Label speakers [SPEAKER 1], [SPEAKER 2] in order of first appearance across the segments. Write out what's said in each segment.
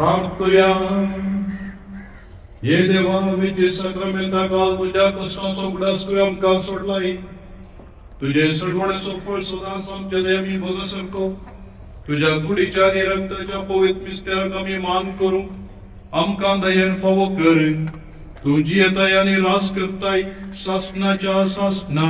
[SPEAKER 1] प्रार्थुया. ये देवा, विजे साक्रामेंता काल तुज्या कश्टांचो उगडास तुवें आमकां सोडलाय. तुजे सडवणेचो फळ सदांच आमच्या दयामी भोगसारको तुज्या कुडीच्या आनी रक्ताच्या पवित्र मिस्तेराक आमी मान करूंक आमकां दयेन फावो कर. तूं जियेताय आनी रास करताय सासणाच्या सासणा.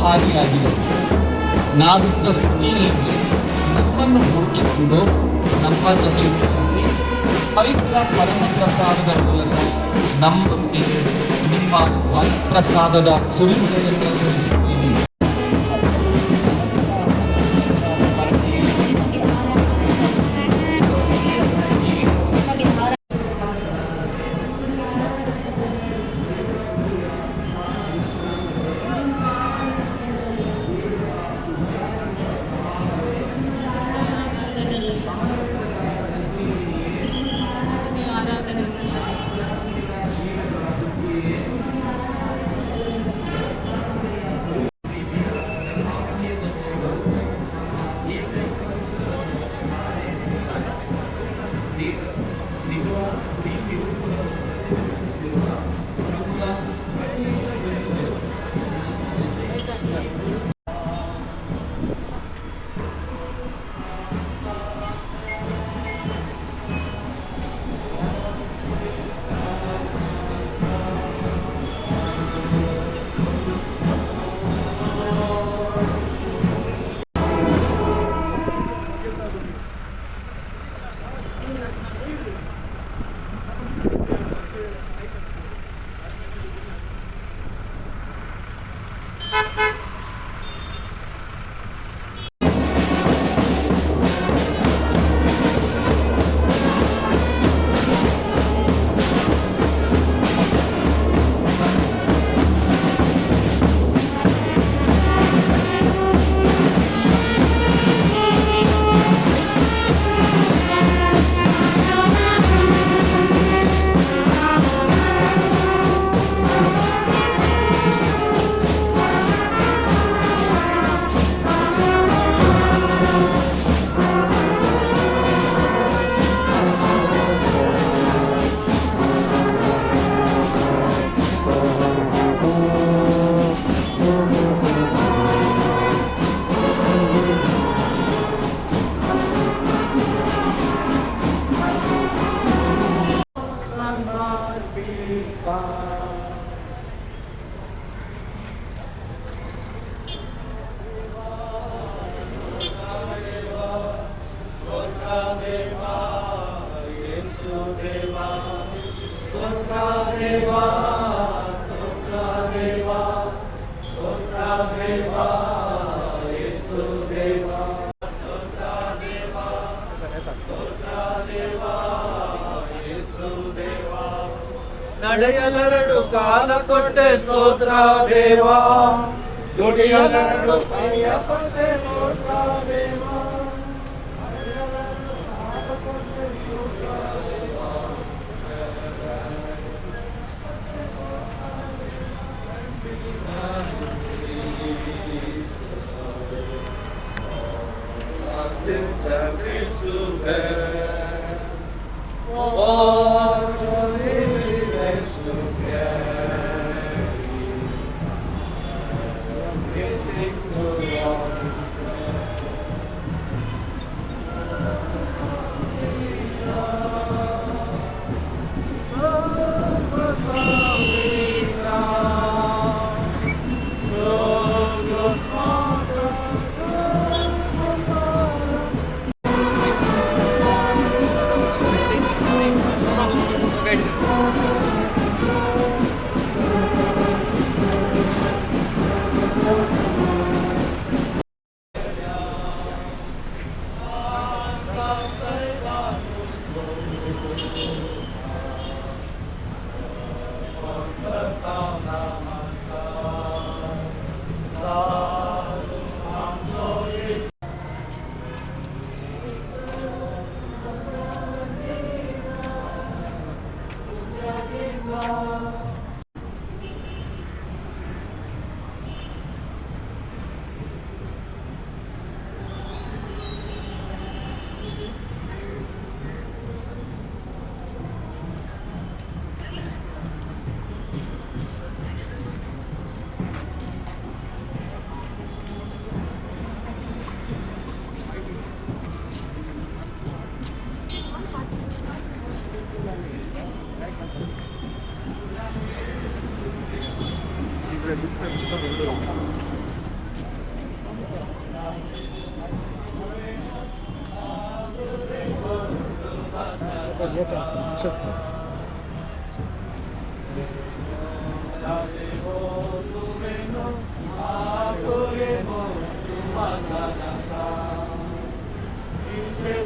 [SPEAKER 2] ಹಾದಿಯಾಗಿದೆ. ನಾವಿದ್ದ ಸ್ಥಿತಿಯಲ್ಲಿ ನಮ್ಮನ್ನು ಹುಡುಕಿಕೊಂಡು ನಮ್ಮನ್ನು ಚಿಂತಿಸಿ ಪವಿತ್ರ ಪರಮ ಪ್ರಸಾದದ ಮೂಲಕ ನಮ್ಮೊಂದಿಗೆ ನಿಮ್ಮ ವರಪ್ರಸಾದದ ಸುರಿಮುಗಳನ್ನು ಸುರಿಸುತ್ತೀರಿ.
[SPEAKER 3] ನಡೆಯಲೆರಡು ಕಾಲ ಕೊಟ್ಟೆ ಸ್ತೋತ್ರ ದೇವಾ, ದುಡಿಯಲೆರಡು ಕೈಯ ಕೊಟ್ಟೆ ಸ್ತೋತ್ರ ದೇವಾ. Sins and griefs to bear, what a privilege to carry everything to Lord in prayer.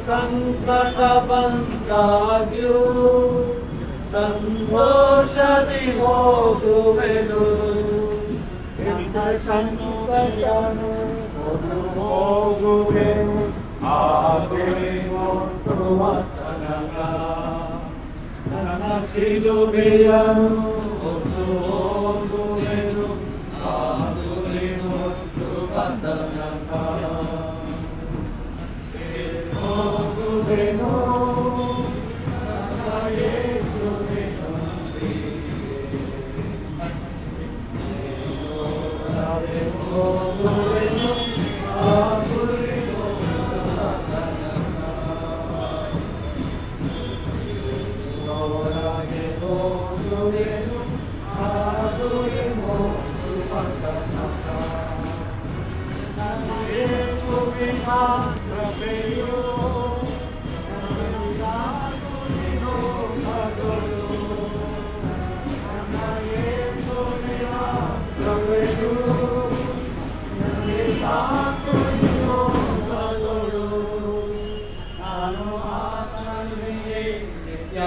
[SPEAKER 4] ಸಂಕಟ ಬಂದಾಗ್ಯೂ ಸಂತೋಷದಿ ಹೋಗುವೆನು, ಎಂಥ ಸಂಕಟನು ಹೊತ್ತು ಹೋಗುವೆನು, ಆ ಗುರಿ ಮುಟ್ಟುವ ತನಕ. ನನ್ನ ಶಿಲುಬೆಯನ್ನು ಹೊತ್ತು ಹೋಗುವೆನು, ಆ ಗುರಿ ಮುಟ್ಟುವ ತನಕ. ಹೋಗುವೆನು ನನ್ನ ಯೇಸುವಿನೊಂದಿಗೆ. ಹೋಗುವೆನು ಆ ಗುರಿ ಮುಟ್ಟುವ ತನಕ. ಹೊರಗೆ ಹೋಗುವೆನು ಆ ಗುರಿ ಮುಟ್ಟುವ ತನಕ. ನನ್ನ ಯೇಸುವಿನ ಕೃಪೆಯು ನನಗಾಗುವಿನೋಪಗಳು. ನನ್ನ ಯೇಸುವಿನ ಕೃಪೆಯು ನನಗೆ ಸಾಕುವಿನೋಪಗಳು. ನಾನು ಆತನಲ್ಲಿ ನಿತ್ಯ.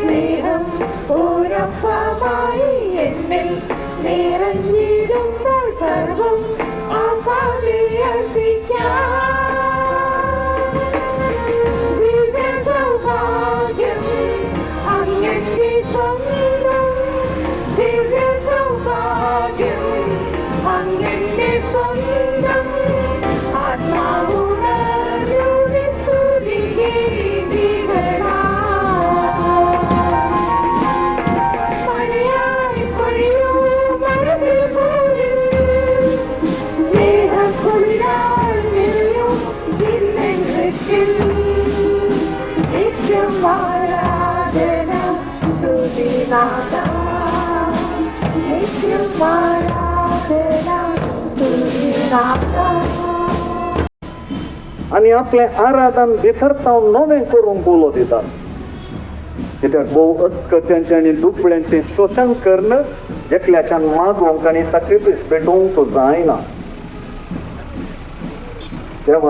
[SPEAKER 5] സ്നേഹം ഒരപ്പമായി എന്നിൽ നിറഞ്ഞിടുമ്പോൾ സർവം ആസാദെ അർപ്പിക്കാം. ദിവ്യ സൗഭാഗ്യം അങ്ങന്റെ സ്വന്തം, ദിവ്യ സൗഭാഗ്യം അങ്ങന്റെ സ്വന്തം. ആത്മാവുണർന്നു സ്തുതിഗീതികളാ. മഴയായി പൊഴിയൂ മനസ്സിൽ പോലും, സ്നേഹക്കുളിരാൽ നിറയൂ ജിന്നത്തിൽ. നിത്യം ആരാധന സ്തുതിനാഥ, നിത്യം ആരാധന സ്തുതിനാഥ.
[SPEAKER 6] आनी आपलें आराधन भितरतावन नवें करूंक उलो दितात, कित्याक भोव अस्कत्यांचें आनी दुबळ्यांचें शोशण करून एकल्याच्यान मागोवंक आनी सॅक्रिफायस भेटोवंक जायना. देवा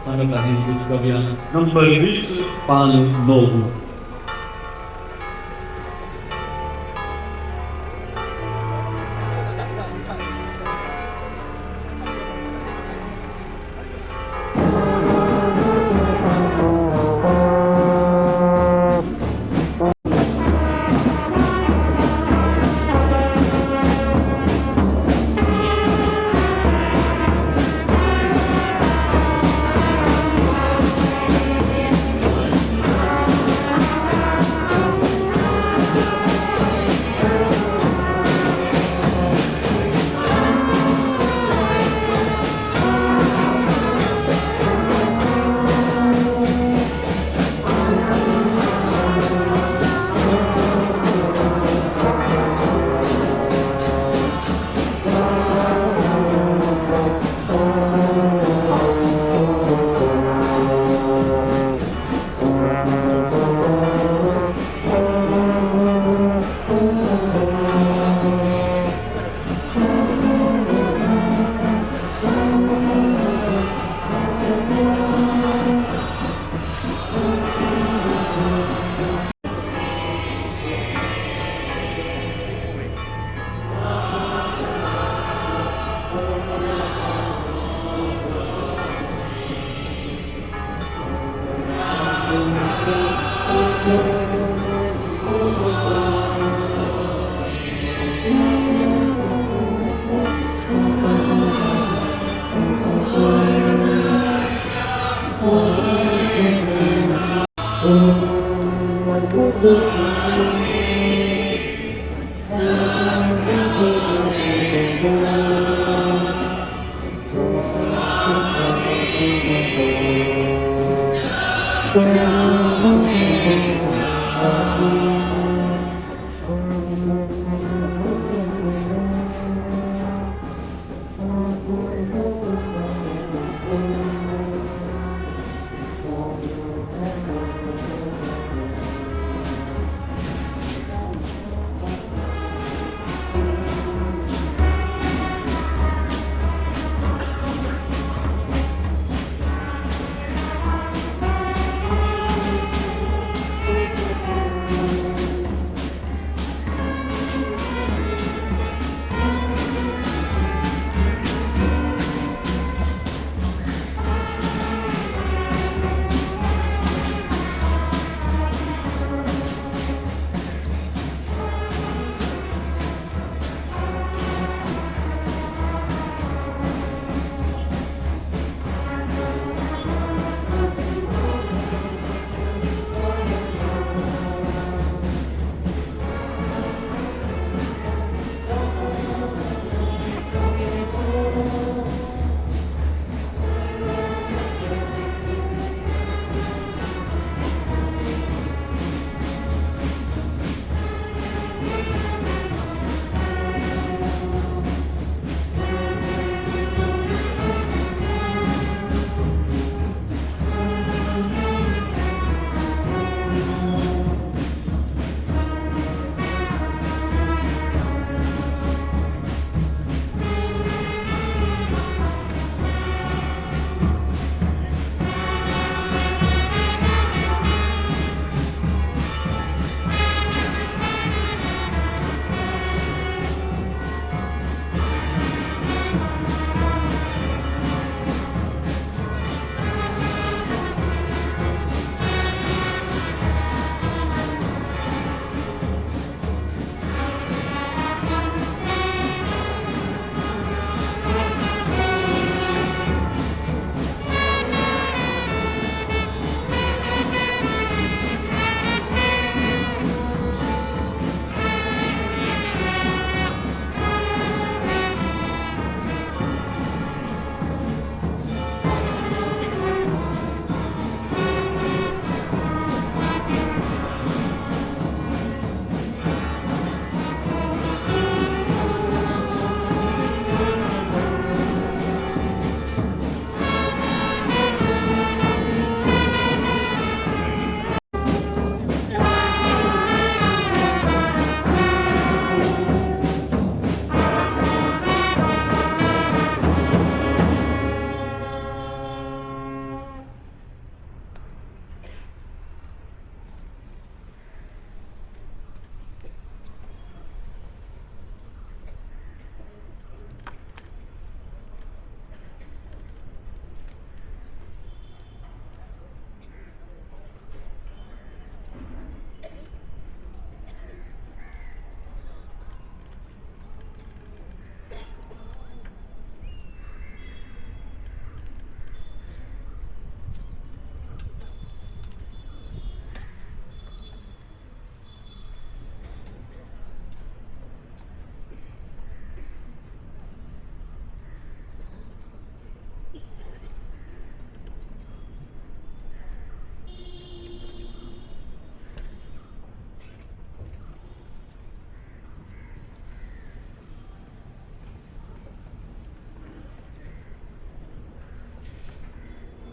[SPEAKER 1] सांगत आहे युथ अभियान नंबर 20 पान 9.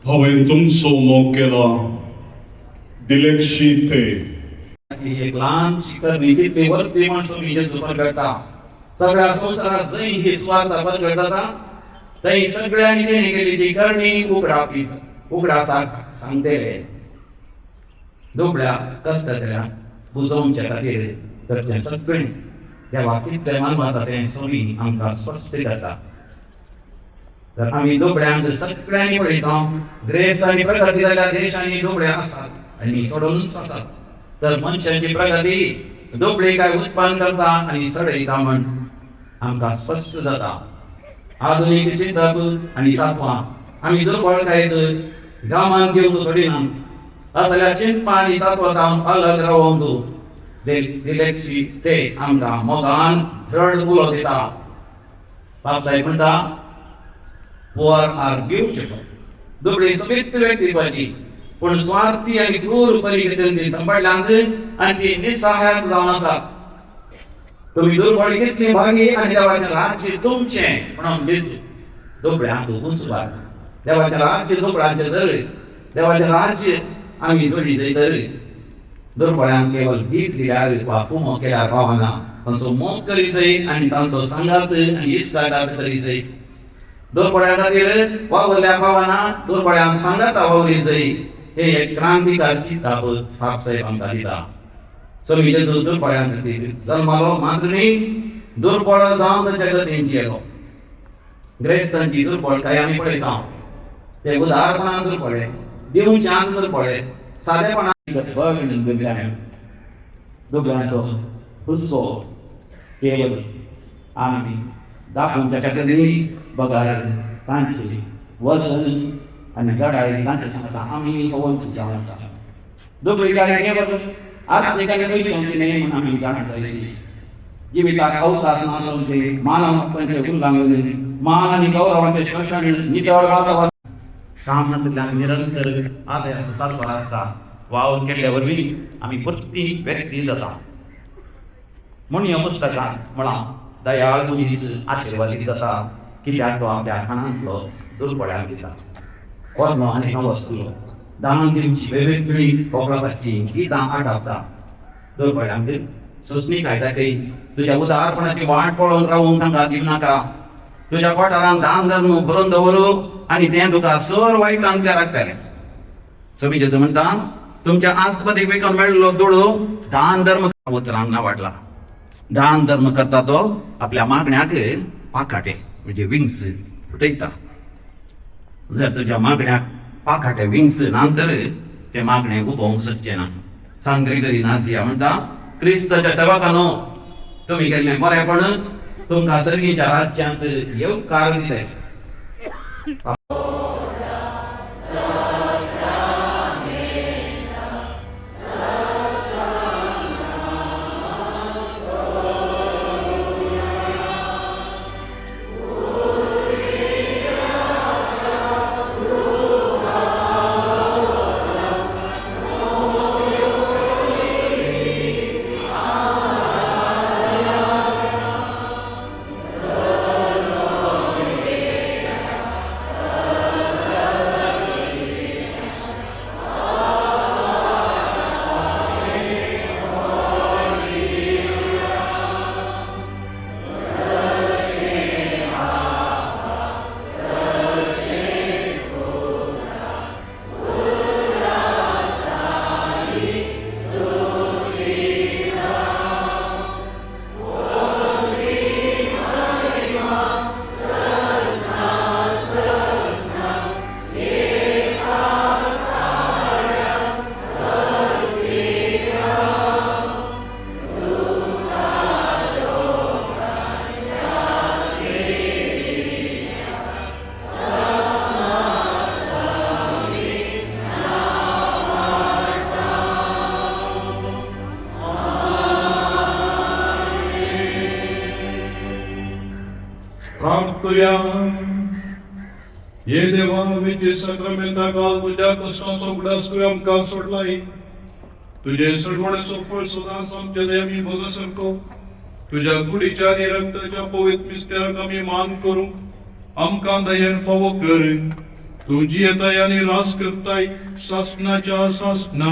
[SPEAKER 1] हांवें तुमचो मोग केला दिलेक्षी ते
[SPEAKER 7] एक ल्हानशी करणी जितली वरती म्हण स्वामी जेजू परगटा सगळ्या संवसारात जंय ही सुवार्थ परगट जाता थंय सगळ्यांनी तेणी केली ती करणी उगडापी उगडासाक सांगतले दुबळ्या कश्टांतल्या बुजोवच्या खातीर करचें सगळें देवा कितलें मानवता तें स्वामी आमकां स्पश्ट करता. तर आमी दुबळ्यांक सगळ्यांनी पळयता ग्रेस्त आनी प्रगती जाल्ल्या देशांनी दुबळे आसात आनी सोडूनच आसात. तर मनशाची प्रगती दुबळी काय उत्पन्न करता आनी सडयता म्हण आमकां स्पश्ट जाता. आधुनीक चिंतप आनी तत्वां आमी दुर्बळकायेक गांवांत घेवंक सोडिनात. असल्या चिंतपा आनी तत्वतावन अलग रावोंक दिलेक्सी ते आमकां मोगान दृढ उलो दिता. बापसाहेब म्हणटा, पुअर आर ब्युटिफुल. दुबळी सोबीत व्यक्तित्वाची पूण स्वार्थी आनी क्रूर परिस्थितीन ती सांबाळल्यांत आनी ती निसहायक जावन आसात. तुमी दुर्बळ कितली भागी आनी देवाचें राज्य तुमचें म्हणून जेजू दुबळ्यांक उंचवात. देवाचें राज्य दुबळ्यांचें तर, देवाचें राज्य आमी जोडी जय तर दुर्बळ्यांक केवल भीट दिल्यार वा कुमो केल्यार पावना, तांचो मोग करी जाय आनी तांचो सांगात आनी इश्टागात करी जाय. दुर्बळ्यां खातीर वावरल्या पावना, दुर्बळ्यांक सांगाता वावरी जाय. हे एक क्रांतिकारची ताप बापसाहेब आमकां दिता. समी जेजू दुर्बळ्यां खातीर जल्मालो मात्र न्ही, दुर्बळ जावन तांच्या गतीन जियेलो. ग्रेस्तांची दुर्बळकाय आमी पळयता, ते उदारपणान दुर्बळे, दिवच्यान दुर्बळे, सादेपणान
[SPEAKER 4] दुबळ्यांचो हुस्को केवल आमी दाखोवच्या खातीर बगर तांचे वजन आनी जडाय तांचे सांगता आमी वंचीत जावन आसा.
[SPEAKER 7] दुबळी कार्य केवल आर्थीक आनी पयशांची न्हय म्हूण आमी जाणा जाय. जिविताक अवकाश ना जावचे, मानव हक्कांचें उल्लंघन, मान आनी गौरवाचें शोशण, नितळ वातावरण श्रावणांतल्यान निरंतर आदयाचो तत्पर आसता. वावर केल्ल्या वरवीं आमी परती व्यक्ती जाता. म्हूण ह्या पुस्तकांत म्हळां, दयाळ मनीस आशिर्वादीत जाता कित्याक तो आपल्या खाणांतलो दुर्बळ्यांक दिता. पोरनो आनी नवो आसलो दान दिवची वेगवेगळी कोंकणाची गितां आटापता. दुर्बळ्यांक सोंसणी खायता तुज्या उदारपणाची वाट पळोवन रावूंक तांकां दिवं नाका. तुज्या कोठारान दान धर्म भरून दवरू आनी तें तुका सर वायटांक ते राखतलें. समी जेजू म्हणटा, तुमच्या आस्पतीक विकून मेळ्ळो दुडू दान धर्म उतरांक ना वाडला. दान धर्म करता तो आपल्या मागण्याक पाखाटे म्हणजे विंग्स फुटयता. जर तुज्या मागण्याक पाखाटे विंग्स ना तर ते मागणे उबोवंक शकचें ना. सान ग्रेगरी नाझिया म्हणटा, क्रिस्ताच्या सेवकानो तुमी केल्लें बरेंपण तुमकां सर्गीच्या राज्यांत येवकार दितले.
[SPEAKER 1] प्रार्थुया. हे देवा, विजे साक्रामेंता काल तुज्या कश्टांचो उगडास तुवें आमकां सोडलाय. तुजे सडवणेचो फळ सदांच आमच्या आमी भोग सारको तुज्या कुडीच्या आनी रक्ताच्या पवित्र मिस्तेराक आमी मान करूंक आमकां दयेन फावो कर. तूं जियेताय आनी राज करताय सासणाच्या सासणा.